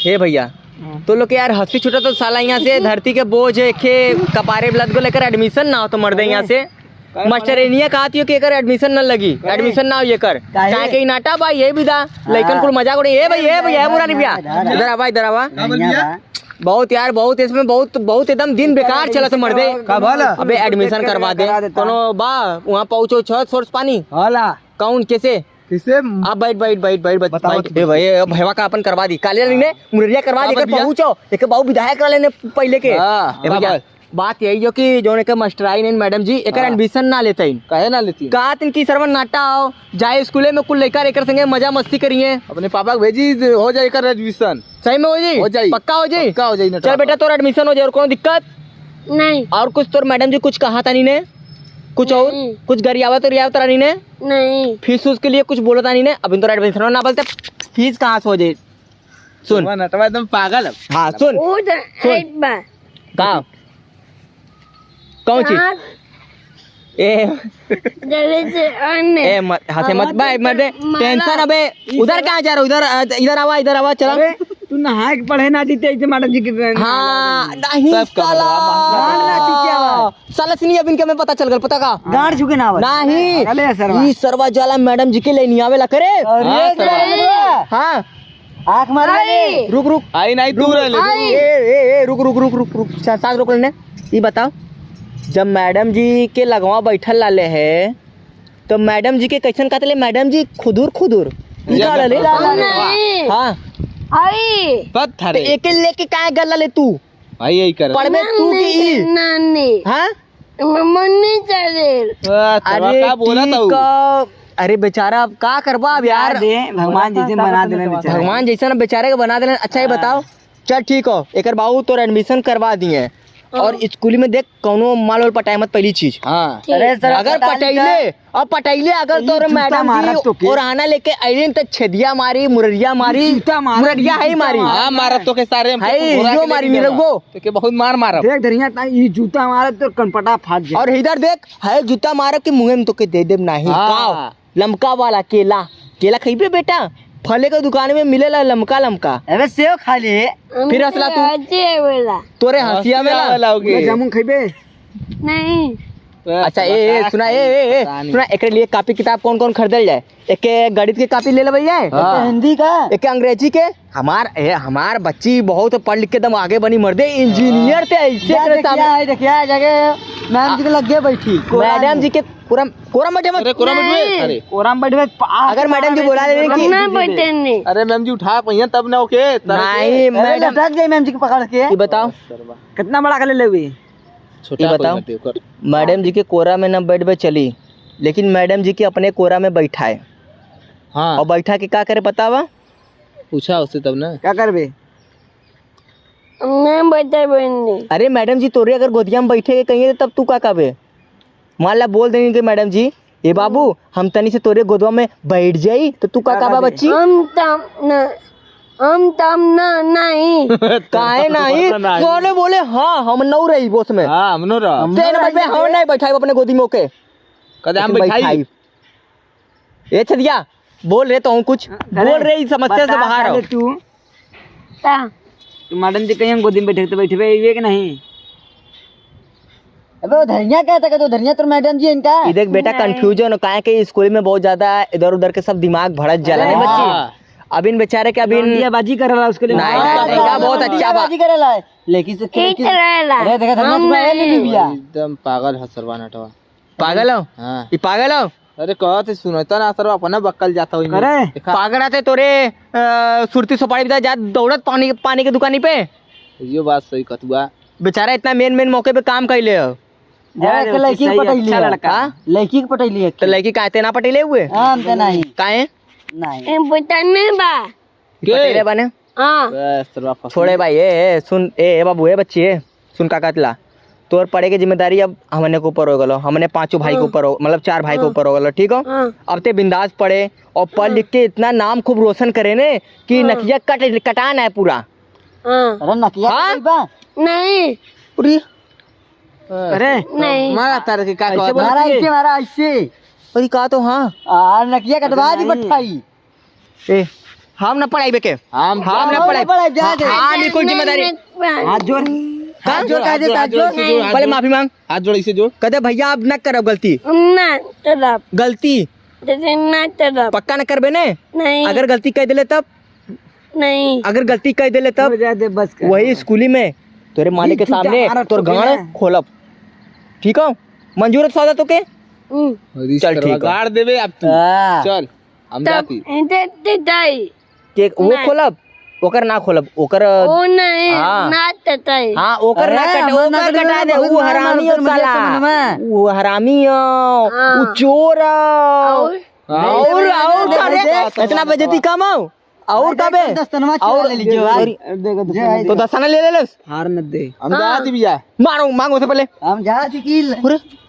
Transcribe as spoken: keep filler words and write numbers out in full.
ए भइया, हाँ। तो लोग के यार हँसी छूटा तो साला यहाँ से धरती के बोझ है, एके कपारे पे लद गो, एकर admission ना हो तो मर्दे यहाँ से। मास्टरनिया कहत हियो कि एकर admission ना लगी, admission ना हो एकर। काहे? काहे के ई नाटा बा, ये विदा, लइकन कुल मजाक उड़े। ए भइया, ए भइया, ए मुरारी भइया, इधर आवा, इधर आवा। का बोल भइया? बहुत यार, बहुत इसमें बहुत, बहुत एकदम दिन बेकार चलत है मर्दे। का भला? अबे admission करवा दे। कोनो बा वहाँ पहुँचो छ सोर्स पानी? होला। कौन, कैसे? किसे? आप बैठ, बैठ, बैठ, बैठ, बैठ, बताओ बैठ। तो। ए भाई, ए भैया का अपन करवा दी। काले ने मुररिया करवा दी, हाँ, एकर भैया। पहुँचो, एकर बाबू विधायक रहले ने पहिले के। हाँ, ए भैया, बाबा। बात यही हो कि जौन एकर मास्टराइन है मैडम जी, एकर हाँ। Admission ना लेते हैं। काहे ना लेती? कहत हैं कि सरवन नाटा आओ, जाए स्कूले में कुल लइका एकर संगे मजा मस्ती करिए। अपने पापा के भेजी, हो जाए एकर admission। सही में हो जी? हो जाई। पक्का हो जी? पक्का हो जाई, नटवा चल बेटा, तोर admission हो जाए, और कोनो दिक्कत? नहीं। और कुछ तोर मैडम जी कुछ कहा तानी ने? कुछ और? नहीं। कुछ गरियावत उरियावत रानी ने? नहीं। फीस उस के लिए कुछ बोला तानी ने? अभी तोर admission ना बोलते, फीस कहाँ से हो जाए? सुन। नटवा एकदम पागल है। हाँ, सुन। वो तो सुन। एक बार। का? कौन चीज? हाँ। ए। जल्दी से अन्य। ए, मत, हंसे मत, हाँ, भाई, मत दे। मारा। Tension अबे। उधर कहाँ जा रहा? उधर, अ, इधर आवा, इधर आवा, चला। अबे, तू नहाए के पढ़े ना जीते, ऐसे मैडम जी के हाँ, नहीं, सब साला। कमवा, मार। गांड ना चुके आवा। साला सुनिए, अब इनके में पता चल गल, पता का? गांड चुके ना आवा। नहीं। अरे सरवा। ई सरवा जाला मैडम जी के लेने आवेला करे। अरे हाँ, सरवा। सरवा। हाँ। आँख मार ले। आई। रुक, रुक। आई नहीं, तू रुक, रह ले। आई। ए, ए, ए, रुक, रुक, रुक, रुक, रुक। सा-, सांस रोक लेने। ई बताओ, जब मैडम जी के लगवा बैठल लाले है, तो मैडम जी के कैसन कहते ले? मैडम जी खुदुर, खुदुर। ई का लाले? नहीं। हाँ। आई। पत्थर तो है। एके लेके काहे गल लाले तू? आई, आई कर। पढ़बे ना, तू नहीं, की ई? ना, नहीं। हाँ? मम्मी चले। आ, तोरा अरे का बोला था ठीक वो? का, अरे बेचारा, अब का करबा अब यार? दे, भगवान जैसे बना देना बेचारा। भगवान जैसा ना बेचारे के बना देना। अच्छा, ये हाँ। बताओ, चल ठीक हो, एकर बाबू तोर admission करवा दिए। हाँ। और स्कूल में देख, कौनो माल वाल पटाए मत, पहली चीज। हाँ। ठीक। अरे सर, अगर पटा पटैले, लिखा। और पटैले अगर तो तोर जूता मैडम मारत जी तो के। और आना लेके अइलिन तो छेदिया मारी, मुररिया मारी, जूता मारत, मुररिया है ही जूता मारी। मारत। हाँ, मारत तो के सारे हम है, तो घोड़ा यो के मारी लेके निरगो। तो के बहुत मार मारब। देख धनिया, ता ई जूता मारब तो कनपटा फाट जाए। और इधर देख, है जूता मारब के मुँहे में तो के दे देब नाही। हाँ। काव? लमका वाला केला। केला खइबे बेटा? फले के दुकान में मिलेला लमका लमका। अबे सेव खा ले। फिर हंसला तू। अच्छे बोला। तोरे हंसिया में हंसिया ना। वाला हो गए। गुलाब जामुन खइबे? नहीं। अच्छा, ए, ए, सुना, ए, ए, ए, पता नहीं। सुना, एकरे लिए कॉपी किताब कौन कौन खरीदल जाए? एक गणित के कॉपी ले लेबै जाए। हाँ। एक हिंदी का? एक अंग्रेजी के। हमार, ए, हमार बच्ची बहुत पढ़ लिख के एकदम आगे बनी मर्दे, इंजीनियर ते ऐसे जा करे देखिया सामने। है, देखिया है, जाके मैम जी के लग गए बैठी। कोरा मैडम में। जी के कोरा, कोरा में बैठे मत। अरे, कोरा में बैठबे? नहीं। अरे। कोरा में बैठबे, पा-, अगर मैडम जी बोला देने कि ना बैठे नहीं। अरे, मैम जी उठा पहिया तब ना, ओके, तरह से। नहीं, अरे, मैडम। लटक जाए मैम जी के पकड़ के। ये बताओ। कितना बड़ा कर ले लेबी? छोटा ये कोई बताओ। बाटे ओकर। मैडम जी के कोरा में ना बैठबे चली, लेकिन मैडम जी के अपने कोरा में बैठाए। हाँ। और बैठा के का करे पता बा? पूछा उससे तब ना। का करबे? मैं बैठे बहन नहीं। अरे मैडम जी तोरे अगर गोदिया में बैठे के कहिए तब तू का कहबे? मान ला बोल देंगे कि मैडम जी, ए बाबू, हम तनी से तोरे गोदवा में बैठ जाई, तो तू का का कहबा बात है? बच्ची? हम तम न, हम तम न, नहीं। काहे नहीं? नहीं। कौने बोले? हाँ, हम नौ रही बस में। हाँ, हम नौ रह। हम तेरे नौ बस में रही। हम नहीं बैठाई अपने गोदी में, ओके? कदे हम लेकिन बैठाई। बैठाई। ए छदिया, बोल रे, तो हूँ कुछ अरे, बोल रे, इस समस्या से बता बाहर पहले आओ। तू। का? तू मैडम जी कहीं गोदी में बैठे तो बैठबे ये कि नहीं? अबे वो धनिया का था, तो धनिया तो मैडम जी इनका। ये देख बेटा, नहीं। Confusion हो, काहे के स्कूल में बहुत ज्यादा इधर उधर के सब दिमाग भड़क जाला, अरे नहीं बच्ची? हाँ। अब इन बेचारे के, अब इन लौंडिया बाजी कर रहा उसके लिए। नहीं, हाँ, इनका बहुत अच्छा बा। बाजी कर रहा है। लेकिन से ठीक खेल के रहला। अरे देखा, धनिया हम तुम्हारा नहीं। नहीं लिया। एकदम पागल है सरवा नटवा। पागल हो? हाँ। ये पागल हो? अरे कहत है, सुनता ना, सरवा अपना बक्कल जाता हो। अरे। देखा। पागल रहते तोरे, अ, सुरती सुपारी बता जा, दौड़त पानी, पानी के दुकानी पे। यो बात सही कहत हुआ। बेचारा इतना मेन मेन मौके पे काम कैले हो। जा अरे, रे, एक लड़की सही, पटैली अच्छा है। लड़का। हाँ? लड़की के पटैली है। तो लड़की काहे ते ना पटैले हुए? हाँ, हम तो नहीं। काहे? नहीं। ए, पटैले बा। के? पटैले बने? हाँ। बस, रफा छोड़े सुन। भाई, ए, ए, सुन, ए, ए बाबू, ए बच्ची, ए, सुन का कहत ला। तोर पढ़े के जिम्मेदारी अब हमने के ऊपर हो गलो, हमने पांचों भाई के हाँ। ऊपर हो, मतलब चार भाई के हाँ। ऊपर हो गलो, ठीक हो? हाँ। अब ते बिंदास पढ़े और पढ़ हाँ। लिख के इतना नाम खूब रोशन करे ने कि हाँ। नकिया कट, कटान है पूरा। हाँ। अरे नकिया हाँ? कटाई बा? नहीं। अरे। अरे। नहीं। मारा तार के का ऐसे कहत बोला मारा कि ऐसे, मारा ऐसे। अरे का तो हाँ। आ, नकिया कटवा दी नहीं। बट्ठाई। ए, हम न पढ़ाइबे के। हम हम न हम पढ़ाइबे। न पढ़ाइबे, जा दे। हाँ, बिल्कुल जिम्मेदारी। हाथ जोड़। का? हाथ जोड़, हाथ जोड़, हाथ जोड़, हाथ जोड़। पहले माफी मांग। हाथ जोड़, इसे जोड़। कहते, "भैया, अब न करब गलती।" ना करब। गलती? जैसे ना करब। पक्का न करबे ने? नहीं। अगर गलती कह देले तब? नहीं। अगर गलती कह देले तब? हो जा दे, बस कर। वही स्कूली में तोरे मालिक के सामने तोर गांड खोलब। ठीक हो? मंजूर है सौदा तोके? हम्म। अरे चल, ठीक है। गाड़ देबे अब तू। हाँ। चल, हम तब जाती। दे, दे जाई। के वो नहीं। खोलब? ओकर ना खोलब, ओकर वो नहीं, हाँ। ना टटाई। हाँ, ओकर ना अरे, कट-, हमार ओकर ना कटा दे, बहुत वो मार हरामी मार हो उधर मुझे साला। समझ में। वो हरामी हो, हाँ। वो चोर हो। और? और, नहीं, और नहीं, का नहीं, रे? नहीं, इतना बेइज्जती कम हो? और का बे? दस तनवा चुरा और ले लीजिए भाई। अरे, देखो, दस तनवा तो दे। दस तनवा ले ले लेस? हार न दे। हम हाँ। जाती भैया। मारो, मांगो से पहले। हम जाती की ले। अरे,